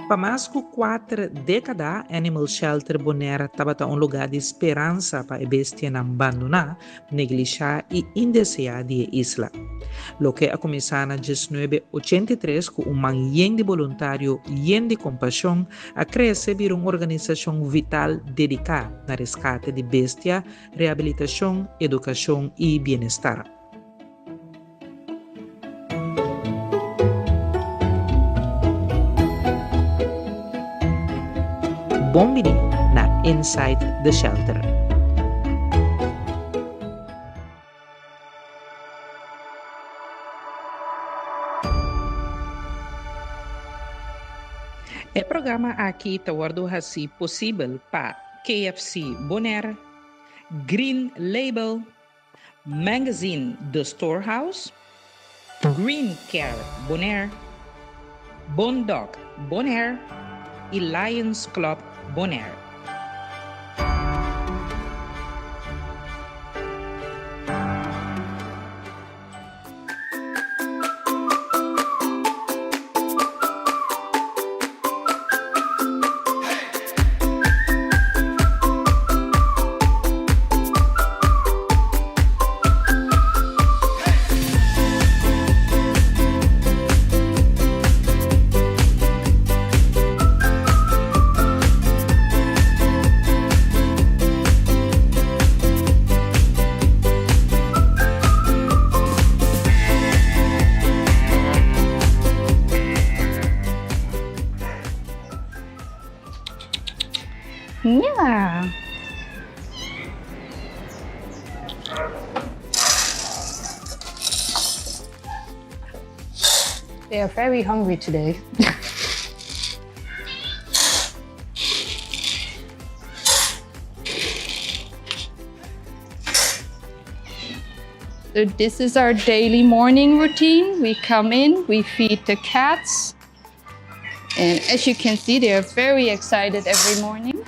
Pa mas ku kuater dékada, Animal Shelter Bonaire tabata un lugá di speransa pa e bestianan bandoná, neglishá i indeseá di e isla. Loke a kuminsá na diesnuebe ochenta i tres ku un man yen di boluntario yen di kompashon, a krese bira un organisashon vital dediká na reskate di bestia, rehabilitashon, edukashon i bienestar. Bon bini na Inside the Shelter. E programa aki ta wòrdu hasí posibel pa KFC Bonaire, Green Label, Magazine The Storehouse, Green Care Bonaire, Bondog Bonaire i Lions Club Bonaire. Yeah. They are very hungry today. So this is our daily morning routine. We come in, we feed the cats. And as you can see, they are very excited every morning.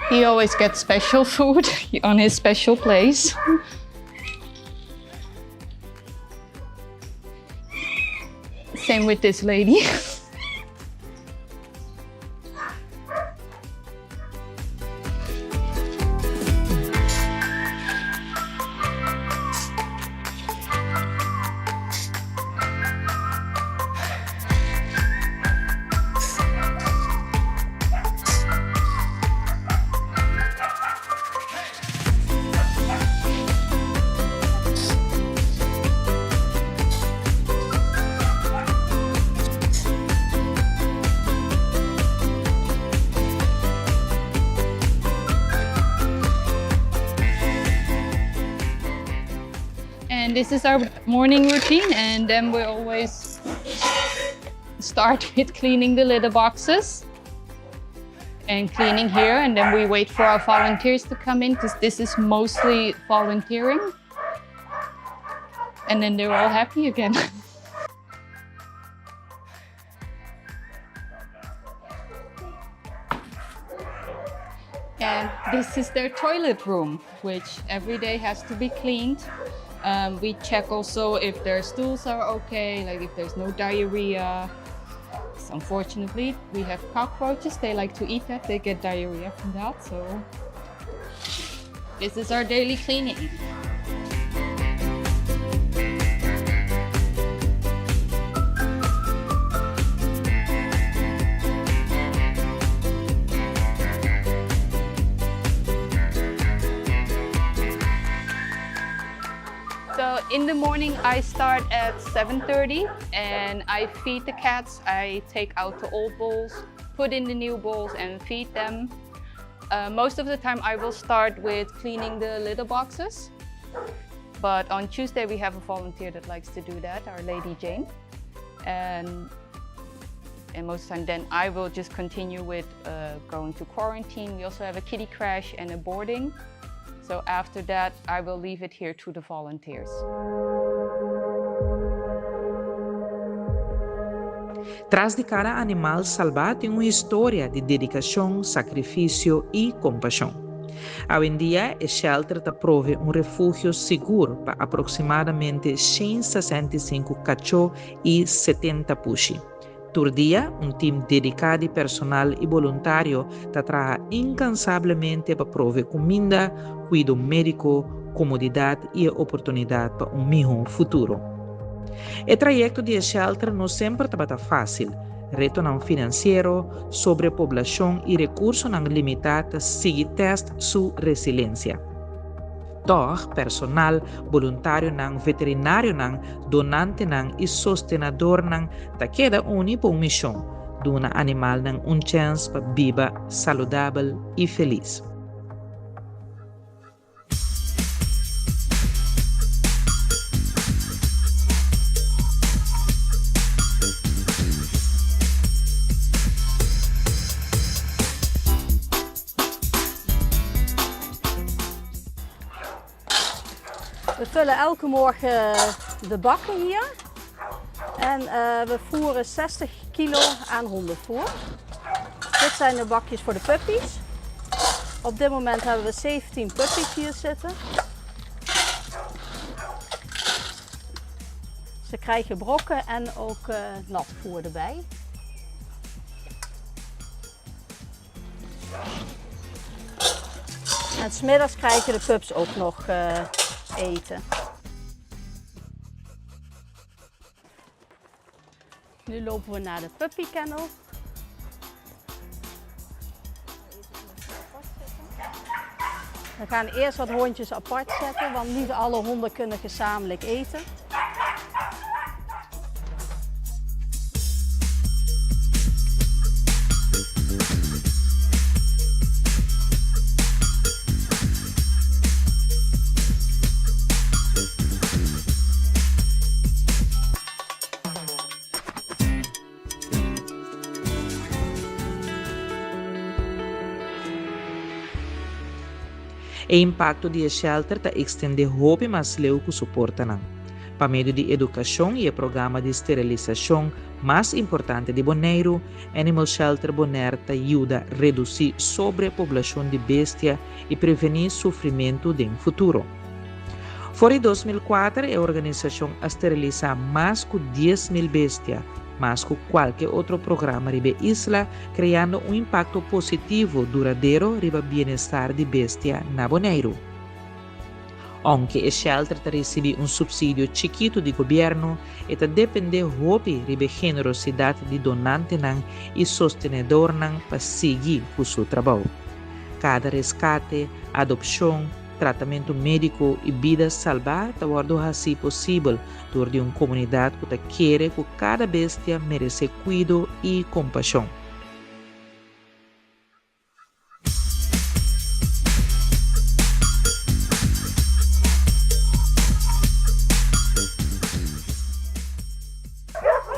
He always gets special food on his special place. Same with this lady. And this is our morning routine and then we always start with cleaning the litter boxes and cleaning here and then we wait for our volunteers to come in because this is mostly volunteering. And then they're all happy again. And this is their toilet room, which every day has to be cleaned. Um, we check also if their stools are okay, like if there's no diarrhea. Unfortunately, we have cockroaches. They like to eat that. They get diarrhea from that. So this is our daily cleaning. So in the morning I start at 7.30 and I feed the cats. I take out the old bowls, put in the new bowls and feed them. Uh, most of the time I will start with cleaning the litter boxes. But on Tuesday we have a volunteer that likes to do that, our Lady Jane. And, and most of the time then I will just continue with uh, going to quarantine. We also have a kitty crash and a boarding. So after that, I will leave it here to the volunteers. Tras di kada animal salbá tin un historia di dedikashon, sakrifisio i kompashon. Awendia e shelter ta prove un refugio sigur pa aproksimadamente 165 kachó i 70 pushi. Tur dia, un tim dediká di personal i boluntario ta traha inkansablemente pa prove kuminda, kuido médiko, komodidat i e oportunidat pa un mihó futuro. E trayekto di e shelter no semper tabata fásil. Retonan finansiero, sobrepoblashon i rekursonan limitá ta sigui tèst su resilensia. Tòg, personal, boluntarionan, veterinarionan, donantenan i sostenadornan ta keda uni pa un mishon, duna animalnan un chèns pa biba saludabel i felis. We vullen elke morgen de bakken hier. En uh, we voeren 60 kilo aan hondenvoer. Dit zijn de bakjes voor de puppies. Op dit moment hebben we 17 puppies hier zitten. Ze krijgen brokken en ook uh, natvoer erbij. En smiddags krijgen de pups ook nog uh, eten. Nu lopen we naar de puppy kennel. We gaan eerst wat hondjes apart zetten, want niet alle honden kunnen gezamenlijk eten. E impakto di e shelter ta ekstendé hopi mas leu ku su portanan. Pa medio di edukashon i e programa di sterilisashon mas importante di Boneiru, Animal Shelter Bonaire ta yuda redusí sobrepoblashon di bestia i prevení sufrimentu den futuro. For di 2004 e organisashon a sterilisá mas ku 10.000 bestia, mas ku kualke otro programa riba e isla, kreando un impakto positivo duradero riba bienestar di bestia na Boneiru. Ounke e shelter ta risibí un supsidio chikitu di gobièrnu, e ta dependé hopi riba e generosidat di donantenan i sostenedornan pa sigui ku su trabou. Kada reskate, adopshon, tratamentu médiko i bida salbá ta wòrdu hasí posibel dor di un komunidat ku ta kere ku kada bestia meresé kuido i kompashon.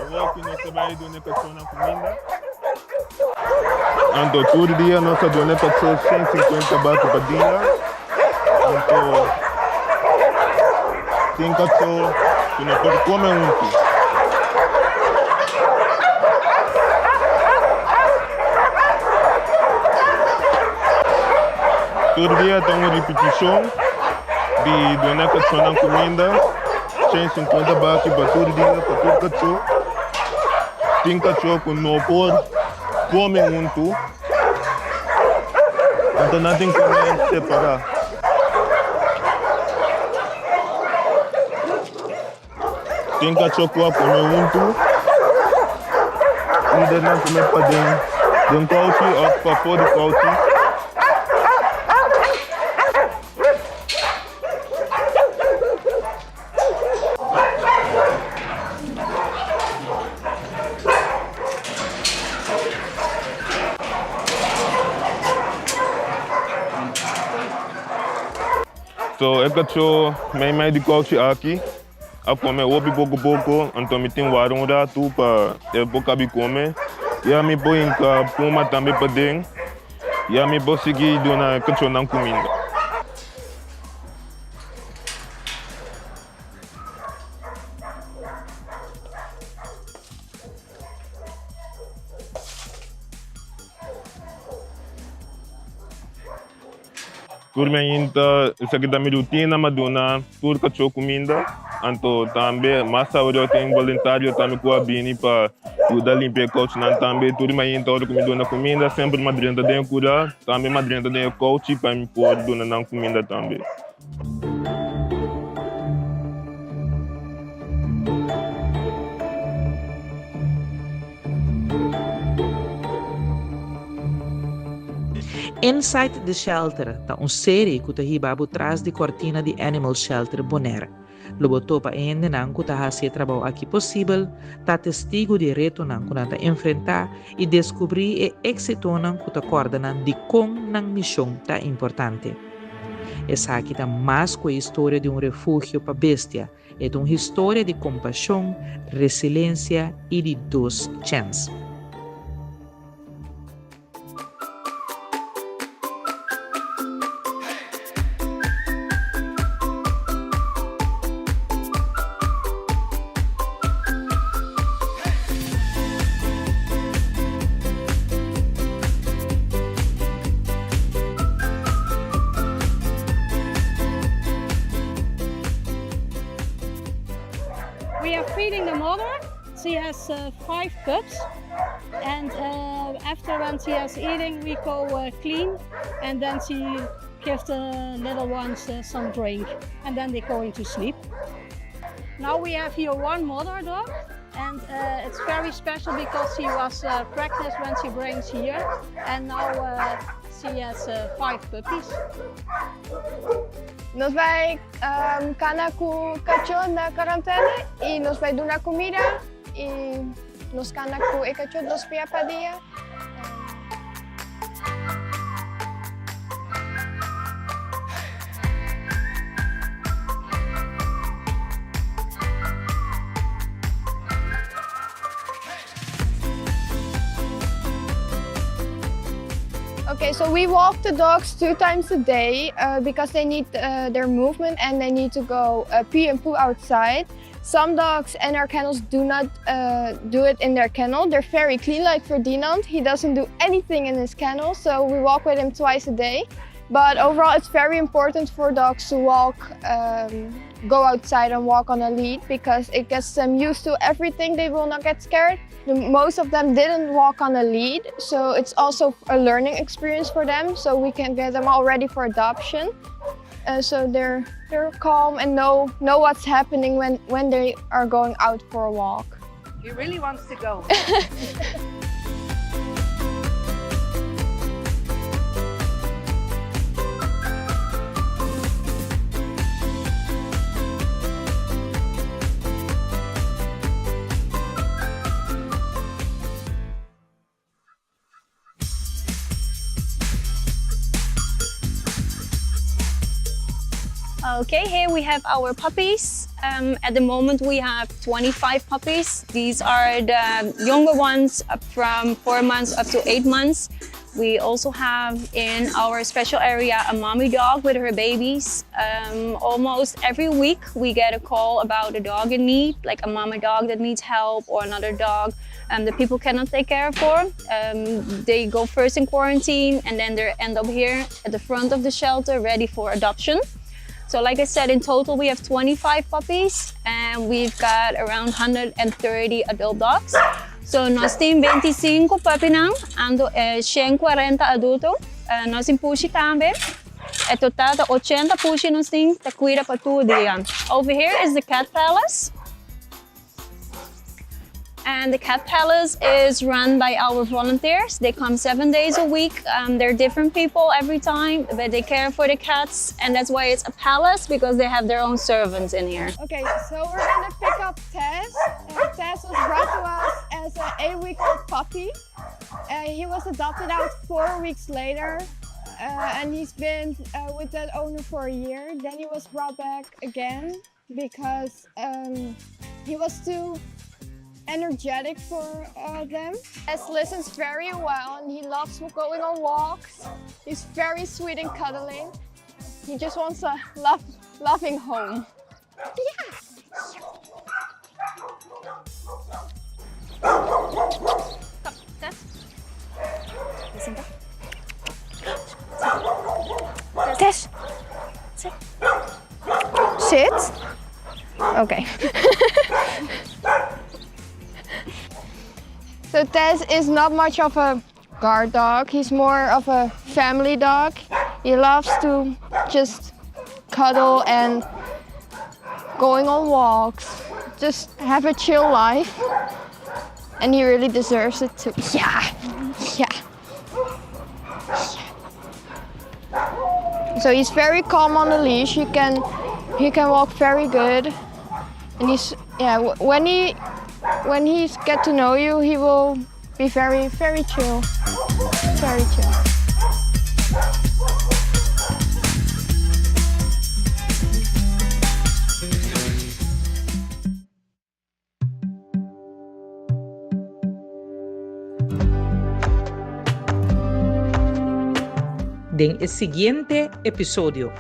Awor ku nos ta bai duna e kachónan kuminda. Anto tur dia nos ta duna e kachó 150 baki pa dia. Anto tin kachó ku no por kome huntu. Tur dia ta un ripitishon di duna e kachónan kuminda. 150 baki pa tur dia pa tur kachó. Tin kachó ku no por kome huntu, anto nan tin kome separá. Tin kachó ku a kome huntu, lider nan kome paden den kouchi òf pafó di kouchi. So e kachó mei mei di kouchi aki a kome hopi poko poko, anto mi tin wara un ratu pa e por kabi kome. Ya mi por hinka puma tambe paden, ya mi por sigui duna e kachónan kuminda. Tur mi ainta, esaki ta mi rutina, mi a duna tur kachó kuminda. Anto tambe mas awe tin boluntario tambe ku a bini pa yuda limpia e kouchinan tambe. Tur mi ainta ora ku mi duna kuminda semper mi a drenta den e kura, tambe mi a drenta den e kouchi pa mi por duna nan kuminda tambe. Inside the Shelter ta un serie ku ta hiba bo tras di kortina di Animal Shelter Bonaire. Lo bo topa e hendenan ku ta hasi e trabou aki posibel, ta testigu di e retonan ku nan ta enfrentá i deskubrí e éksitonan ku ta kòrda nan dikon nan mishon ta importante. Esaki ta mas ku e historia di un refugio pa bestia, E ta un historia di kompashon, resilensia i di dos chèns. We are feeding the mother. She has uh, five cubs. And uh, after when she has eating, we go uh, clean. And then she gives the little ones uh, some drink. And then they go into sleep. Now we have here one mother dog. And uh, it's very special because she was uh, pregnant when she brings here. And now uh, she has five puppies. Nos bai um, kana ku kachó na karantène i nos bai duna kumida i nos kana ku e kachó dos bia pa dia. Okay, so we walk the dogs two times a day because they need their movement and they need to go pee and poo outside. Some dogs in our kennels do not do it in their kennel. They're very clean, like Ferdinand. He doesn't do anything in his kennel, so we walk with him twice a day. But overall, it's very important for dogs to walk, go outside and walk on a lead because it gets them used to everything. They will not get scared. Most of them didn't walk on a lead, so it's also a learning experience for them. So we can get them all ready for adoption. So they're calm and know what's happening when they are going out for a walk. He really wants to go. Okay, here we have our puppies. At the moment we have 25 puppies. These are the younger ones up from 4 months up to 8 months. We also have in our special area a mommy dog with her babies. Almost every week we get a call about a dog in need, like a mama dog that needs help or another dog that people cannot take care for. They go first in quarantine and then they end up here at the front of the shelter ready for adoption. So like I said, in total we have 25 puppies and we've got around 130 adult dogs. So nos tin 25 puppynan, anto 140 adulto. Nos tin pushi tambe. E total ta 80 pushi nos tin ta kuida pa tur dia. Over here is the cat palace. And the Cat Palace is run by our volunteers. They come 7 days a week. They're different people every time, but they care for the cats. And that's why it's a palace, because they have their own servants in here. Okay, so we're gonna pick up Tess. Tess was brought to us as an 8-week-old puppy. He was adopted out 4 weeks later, and he's been with that owner for a year. Then he was brought back again because he was too energetic for them. Tess listens very well and he loves going on walks. He's very sweet and cuddling. He just wants a loving home. Yeah. Kom, Tess. Sinta. Tess. Okay. So Tez is not much of a guard dog. He's more of a family dog. He loves to just cuddle and going on walks. Just have a chill life. And he really deserves it too. Yeah. So he's very calm on the leash. He can walk very good. And he's, yeah, when he's get to know you, he will be very, very chill. Very chill. Den e siguiente episodio.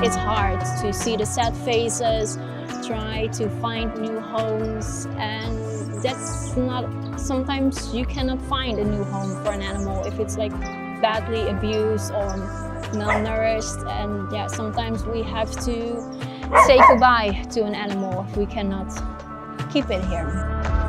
It's hard to see the sad faces, try to find new homes, and that's not, sometimes you cannot find a new home for an animal if it's like badly abused or malnourished. And yeah, sometimes we have to say goodbye to an animal if we cannot keep it here.